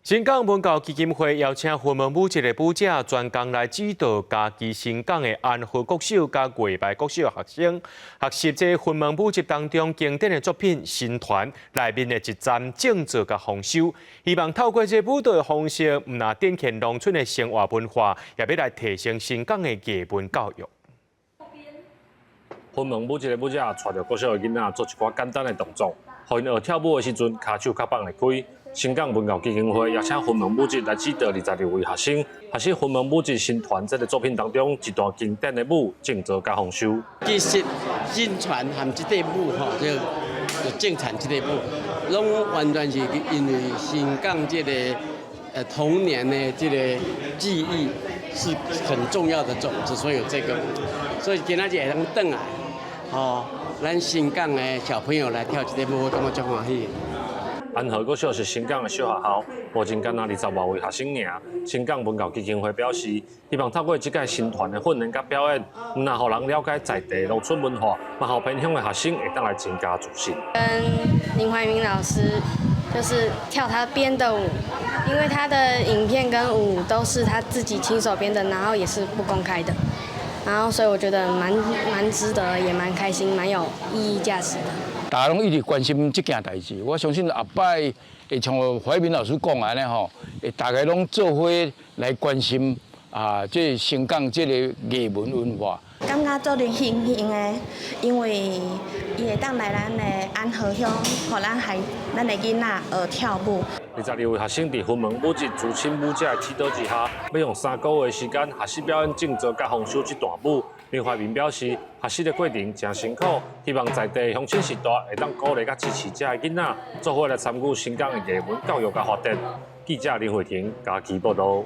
新港文教基金會邀請雲門舞集的舞者專工來指導嘉義新港的安和國小佮月屄國小學生，學習這雲門舞集當中經典的作品《新團》內面的一站正做佮豐收，希望透過這舞蹈的方式，毋但展現農村的生活文化，也欲來提升新港的藝文教育。雲門舞集的舞者帶著國小的囡仔做一寡簡單的動作，予𪜶學跳舞的時陣，跤手較放會開。新港文教基金會邀請雲門舞集來指導22位學生，學習雲門舞集新團這个作品當中一段經典的舞，正做佮豐收。其實新團和這個舞吼，就正傳這个舞，攏完全是因為新港這個童年的這个記憶是很重要的種子，所以有這个舞。所以今仔日會當轉來，吼，咱新港的小朋友來跳這个舞，我感覺足歡喜。安和國小是新港的小學校，目前敢若20外位學生爾。新港文教基金會表示，希望透過這屆新團的訓練佮表演，毋但予人了解在地農村文化，嘛予偏鄉的學生會當來增加自信。跟林懷民老師就是跳他編的舞，因為他的影片跟舞都是他自己親手編的，然後也是不公開的，然後所以我覺得蠻值得，也蠻開心，蠻有意義價值的。大家攏一直關心這件代誌，我相信後擺會像懷民老師講的按呢吼，會大家攏做伙來關心啊，這新港這个藝文文化。感覺足榮幸的，因為伊會當來咱的安和鄉，予咱孩咱的囡仔學跳舞。22位學生佇雲門舞集資深舞者的指導之下，欲用3個月的時間學習表演正做佮豐收這段舞。林懷民表示，學習的過程誠辛苦，希望在地鄉親世代會當鼓勵佮支持遮的囡仔，做伙來參與新港的藝文教育佮發展。記者林慧婷嘉義報導。